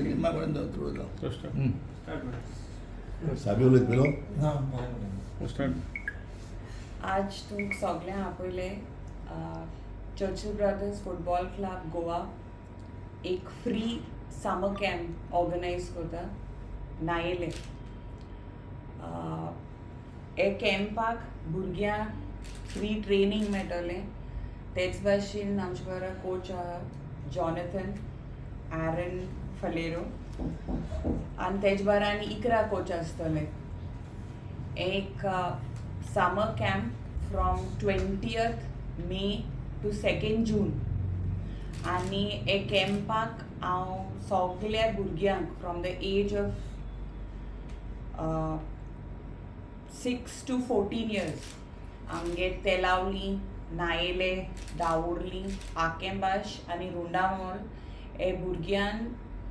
निमा पर्यंत. साबी उलयत पयलो. आज तुमकां सगळ्यांक आपयलें Churchill brothers football club Goa एक फ्री समर कॅम्प ऑर्गनायज करता नायेले. हे कॅम्पाक भुरग्यांक फ्री ट्रेनींग मेळटलें. तेच भाशेन आमचे बरोबर कोच आहा जॉनथन एरन फलेरो आनी तेज बरोबर आनी 11 कोच आसतले. एक summer camp from 20th May to 2nd June आनी हे कॅम्पाक हांव सगल्या भुरग्यांक from the age of 6 to 14 years आमगे तेलावली, नायेले, दावुर्ली, आकेंबाश आनी रुंडामोल हे भुरग्यान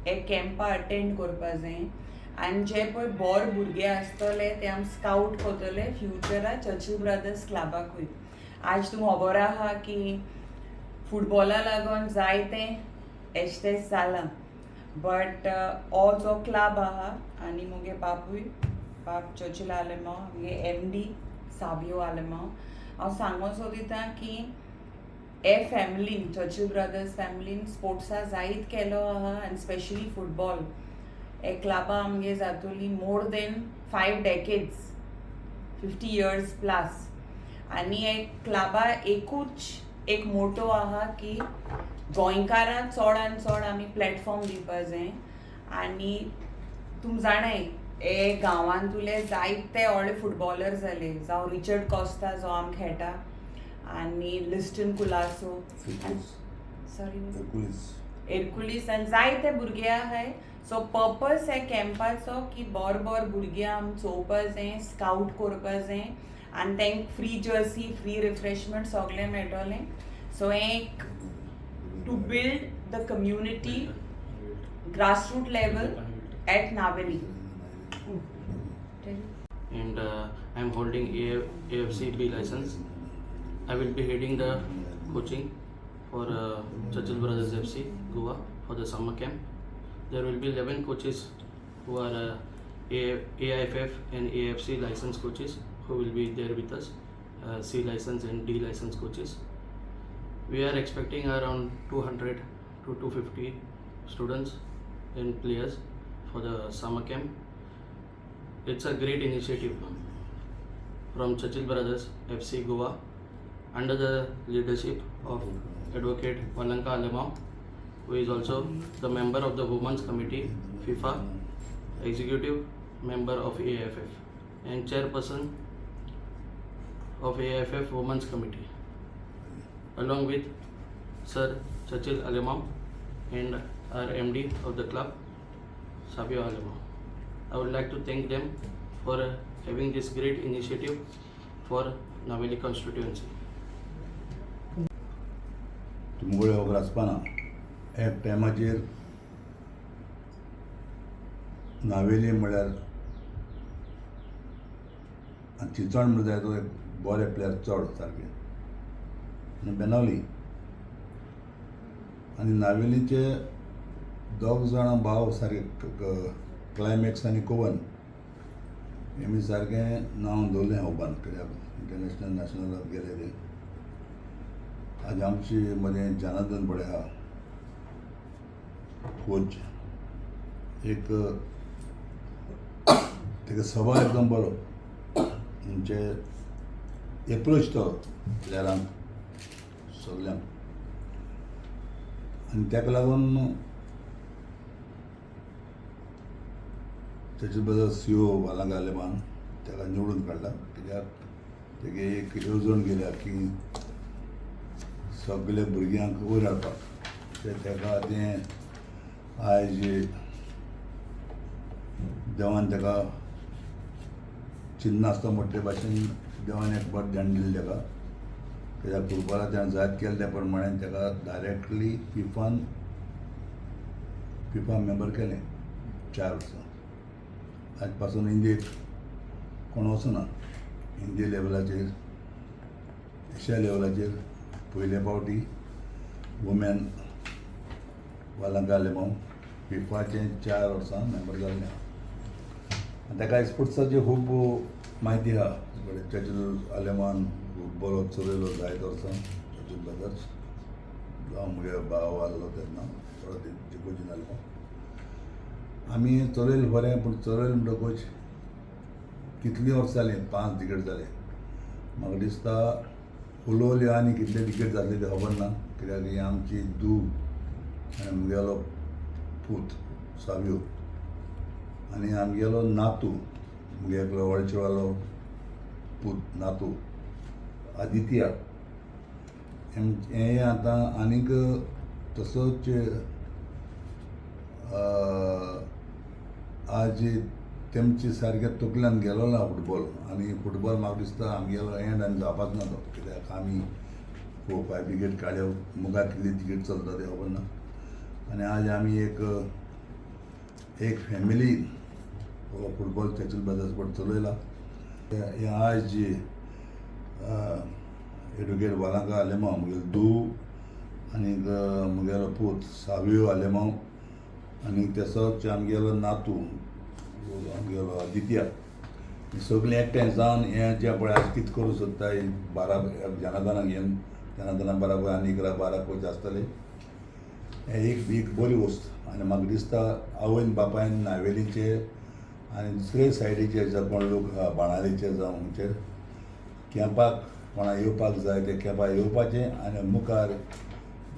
हे कॅम्पा अटेंड करपा जाय आनी जे पळय बोर भुरगे आसतले ते आमी स्कावट करतले फ्युचरा चर्चिल ब्रदर्स क्लबाकूय. आज तुमकां खबर आहा की फुटबॉला लागून जायते एशतें जालां, बट हो जो क्लब आहा आनी मुगे बापूय बाब चर्चिल आलेमांव, आमगे एमडी साबियो आलेमांव, हांव सांगूंक सोदिता की हे फॅमिलीन, चर्चिल ब्रदर्स फॅमिलीन स्पोर्ट्सा जायत केलो आहा आनी स्पेशली फुटबॉल. हे क्लबा आमगे जातोली more than 5 decades, 50 years plus आनी हे क्लबा एकूच एक मोटो आहा की गोंयकारां चडान चड आमी प्लॅटफॉर्म दिवपा जाय. आनी तुम जाणाय, हे गांवांतुले जायते व्हडले फुटबॉलर जाले, जावं रिचर्ड कॉस्ता जो आम खेळटा आनी लिस्टन कुलासो, सॉरी, एरकुलिस. एरकुलीस आनी जायते भुरगे आहाय. सो पर्पज हे कॅम्पाचो की बोर बोर भुरग्यां आमी चोवपा जाय, स्कावट करपा जाय आनी तांकां फ्री जर्सी, फ्री रिफ्रेशमेंट सगळें मेळटलें. सो हें एक to build the community grassroot level at Navelim. And I am holding AFC B license. I will be heading the coaching for Churchill Brothers FC Goa for the summer camp. There will be 11 coaches who are AIFF and AFC license coaches who will be there with us, C license and D license coaches. We are expecting around 200 to 250 students and players for the summer camp. It's a great initiative from Churchill Brothers FC Goa under the leadership of Advocate Valanka Alemao, who is also the member of the Women's Committee, FIFA, executive member of AIFF, and chairperson of AIFF Women's Committee, along with Sir Churchill Alemao and our MD of the club, Sabio Alemao. I would like to thank them for having this great initiative for Naveli constituency. तुमगोळे खबर आसपाना, एक टायमाचेर नावेली म्हळ्यार आनी चिंचण म्हळ्यार तो एक बरे player चड सारके आनी बेनावली आनी नावेलीचे दोग जाणां भाव सारके, क्लायमॅक्स आनी कोवन, हेमी सारकें नांव दवरलें उबान, कित्याक इंटरनॅशनल नॅशनलाक गेले ते. आज आमचे मदें जनार्दन बडे आहा कोच एक, तेका सभाव एकदम बरो, म्हणजे एप्रोच तो प्लेयरांक सगल्यांक आनी ताका लागून तेचे बद्दल सीओ वालांगा आलेमान ताका निवडून काडला, कित्याक तेगे एक येवजण केल्या की सगल्या भुरग्यांक वयर हाडपाक. ते ताका तें आयज देवान ताका चिन्ह आसता मोठे भाशेन, देवान एक बरें ध्यान दिलें ताका, कित्याक फुटबॉलाक तेणें जायत केलें. त्या प्रमाणे ताका डायरेक्टली फिफान फिफा मेंबर केलें 4 वर्सां. आज पासून इंडियेक कोण वचना. इंडिया लेवलाचेर, एशिया लेवलाचेर पयले फावटी वुमेन वालांका आलेमांव. फिफाचें 4 वर्सां मेंबर जाल्लें आहा. आनी ताका स्पोर्ट्साची खूब म्हायती आहा. चर्चिल आलेमान फुटबॉल चलयलो जायत वर्सां चर्चिल ब्रदर्स. जावं मुगे भाव आहलो तेन्ना थोडो कोचीन जालो. आमी चलयलें बरें, पूण चलयलें म्हणटकूच कितलीं वर्सां जालीं, 5 डिकेड जाले. म्हाका दिसता उलोवल्यो आनी कितले डिकेड जातले ते खबर ना, कित्याक ही आमची धूव आनी मुगेलो पूत सावियो आनी आमगेलो नातू, मुगे एकलो व्हडलो चेडवालो पूत नातू आदित्या, हें आतां आनीक तसोच आज तेमचे सारके तकल्यान गेलो ना फुटबॉल. आनी फुटबॉल म्हाका दिसता आमगेलो एंड आनी जावपाच ना तो, कित्याक आमी 4-5 डिकेड काडल्या, मुखार कितली डिकेड चलता तें खबर ना. आनी आज आमी एक एक फॅमिली हो फुटबॉल चर्चिल ब्रदर्स पण चलयला. हे आज एडवोकेट वालांका आलेमांव, मुगेलो धूव आनीक मुगेलो पूत सावियो आलेमांव आनी तसोच आमगेलो नातू आमगेलो आदित्या, सगळीं एकठांय जावन हें जें पळय आज कितें करूंक सोदता, 12 जनार्दनाक घेवन, जनार्दना बराबर आनी 11-12 कोच आसतले. हें एक एक बरी वस्त. आनी म्हाका दिसता आवयन बापायन नावेलीचे आनी दुसरे सायडीचे जे कोण लोक आहा, बाणावलीचे जावं खंयचे कॅम्पाक कोणा येवपाक जाय ते कॅम्पाक येवपाचें. आनी मुखार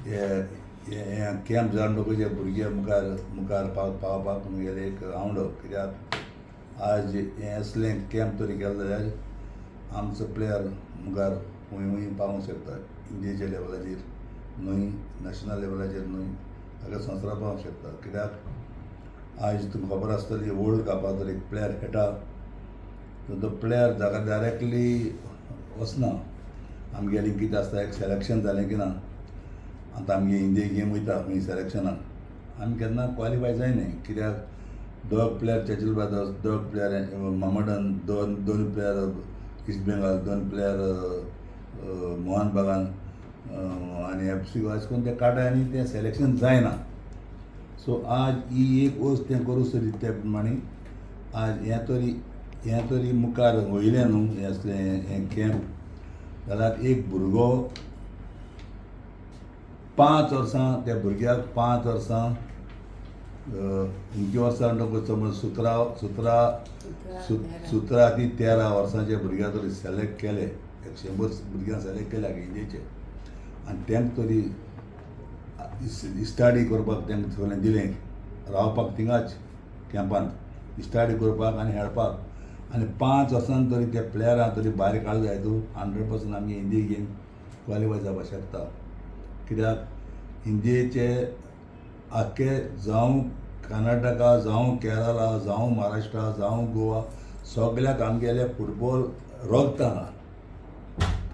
हे हे कॅम्प जावन म्हणटकूच हे भुरगे मुखार मुखार पावपाक मुगेलें एक आवडो, कित्याक आज हें असलें कॅम्प तरी केलें जाल्यार आमचो प्लेयर मुखार खंय खंय पावोंक शकता, इंडियेच्या लेवलाचेर न्हय, नॅशनल लेवलाचेर न्हय, सगळ्या संवसाराक पावोंक शकता. कित्याक आयज तुमकां खबर आसतली, वर्ल्ड कपाक जर एक प्लेयर खेळटा तर तो प्लेयर जाका डायरेक्टली वचना. आमगेलें कितें आसता, एक सिलेक्शन जालें की ना, आतां आमगे इंडिये गेम वयता खंय सिलेक्शनाक, आमी केन्ना क्वॉलिफाय जायना, कित्याक दोग प्लेयर चर्चिल ब्रदर्स, दोग प्लेयर मोहम्मडन, दोन दोन प्लेयर इस्ट बेंगाल, दोन प्लेयर मोहन बागान आनी एफ सी, अशें करून ते काडटा आनी तें सिलेक्शन जायना. सो आज ही एक वस्त तें करूं सरी त्या प्रमाणे आज हें तरी मुखार वयलें न्हू हें असलें हें कॅम्प जाल्यार एक भुरगो 5 वर्सां, त्या भुरग्याक 5 वर्सां, अमकी वर्सां म्हणटकूच समज सतरा सतरा 17 ती 13 वर्सांच्या भुरग्याक तरी सिलेक्ट केले, 100 भुरग्यांक सिलेक्ट केल्या इंडियेचे, आनी तांकां तरी स्टडी करपाक तांकां सगळें दिलें, रावपाक थिंगाच कॅम्पांत स्टडी करपाक आनी खेळपाक, आनी 5 वर्सान तरी त्या प्लेयरां तरी भायर काडले जायत, 100% आमी इंडिये गेम क्वॉलिफाय जावपाक शकता. कित्याक इंडियेचे आख्खे, जावं कर्नाटका, जावं केरला, जावं महाराष्ट्रा, जावं गोवा, सगल्याक आमगेले फुटबॉल रगत आहा.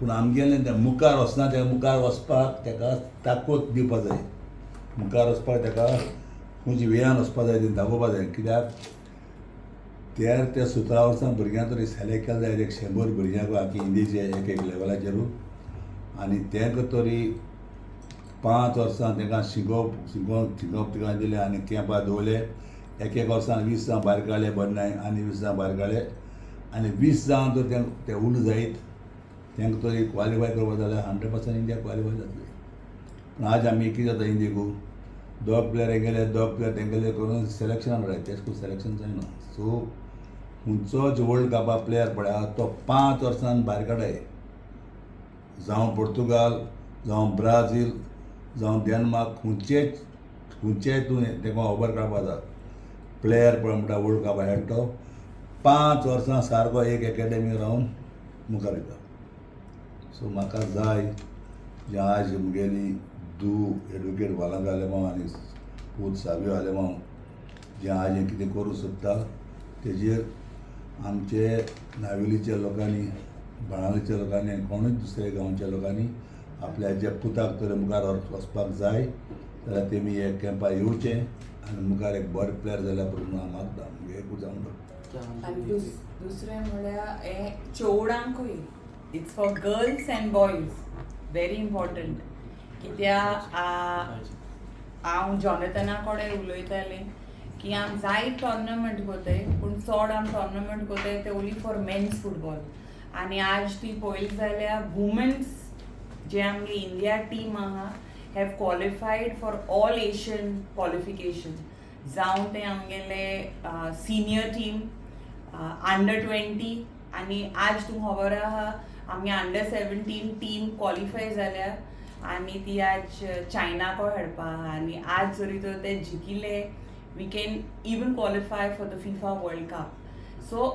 पूण आमगेलें तें मुखार वचना. तें मुखार वचपाक ताका ताकद दिवपा जाय, मुखार वचपाक ताका खंयची वेयान वचपा जाय, तें दाखोवपा जाय. कित्याक त्या 17 वर्सां भुरग्यांक तरी सिलेक्ट केलें जायत 100 भुरग्यांक आख्खे इंडियेचे एक एक लेवलाचेर, आनी तांकां तरी 5 वर्सां तांकां शिकोवप शिकोवप शिकोवप तांकां दिलें आनी कॅम्पार दवरले, एक एक वर्सान 20 जावं भायर काडले, बरें नाय, आनी 20 जावं भायर काडले, आनी 20 जावन तर ते उल जायत, तांकां तरी क्वॉलिफाय करपा जाल्यार 100% इंडिया क्वॉलिफाय जातली. पूण आज आमी कितें जाता, इंडियेकू दोग प्लेयर हेगेले, दोग प्लेयर तेंगेले करून सिलेक्शनाक मेळटा, तेश करून सिलेक्शन जायना. सो खंयचोच वर्ल्ड कपा प्लेयर पळय आहा तो 5 वर्सान भायर काडाय, जावं पोर्तुगाल, जावं ब्राझील, जावं डेनमार्क, खंयचेच खंयचेय तूं तेका खबर काडपा जाता. प्लेयर पळय म्हणटा वर्ल्ड कपा खेळटा तो 5 वर्सां सारको एक एकेडमी रावन मुखार वयता. सो म्हाका जाय जे आज मुगेली धूव एडवोकेट वालांका आलेमांव आनी पूत सावियो आलेमांव जे आज हें कितें करूंक सोदता, तेजेर आमचे नावेलीच्या लोकांनी, बाणावलीच्या लोकांनी आनी कोणूय दुसऱ्या गांवच्या लोकांनी आपल्या ज्या पुताक तर मुखार वचपाक जाय जाल्यार तेमी हे कॅम्पार येवचें आनी मुखार एक बरे प्लेयर जाल्यार पुरो म्हणून हांव मागता. मुगे एकूच जावन आनी दुसरें म्हळ्यार हे चेवडांकूय, it's for girls and boys, very important, कित्याक हांव जॉनथना कडेन उलयतालें की आम जायत टॉर्नामेंट कोताय, पूण चड आम टॉर्नामेंट कोताय ते ओनली फॉर मेन्स फुटबॉल. आनी आज ती पळयली जाल्यार वुमन्स जे आमगे इंडिया टीम आहा have qualified for all Asian qualification, जावं ते आमगेले सिनियर टीम, अंडर 20. आनी आज तुमकां खबर आहा, आमगे अंडर 17 टीम क्वॉलिफाय जाल्या आनी ती आज चायनाको खेळपा आहा. आनी आज जरी तर ते जिखिले, we can even qualify for the FIFA World Cup. So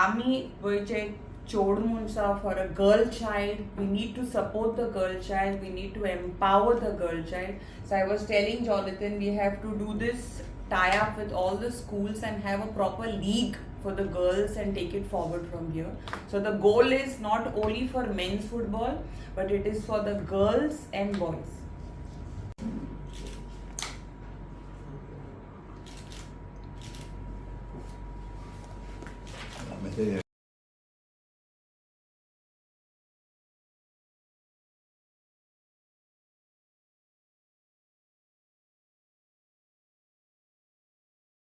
आमी गोंयचे चोड मनशां, for a girl child, we need to support the girl child, we need to empower the girl child. So I was telling Jonathan, we have to do this tie up with all the schools and have a proper league for the girls and take it forward from here. So the goal is not only for men's football, but it is for the girls and boys. Message.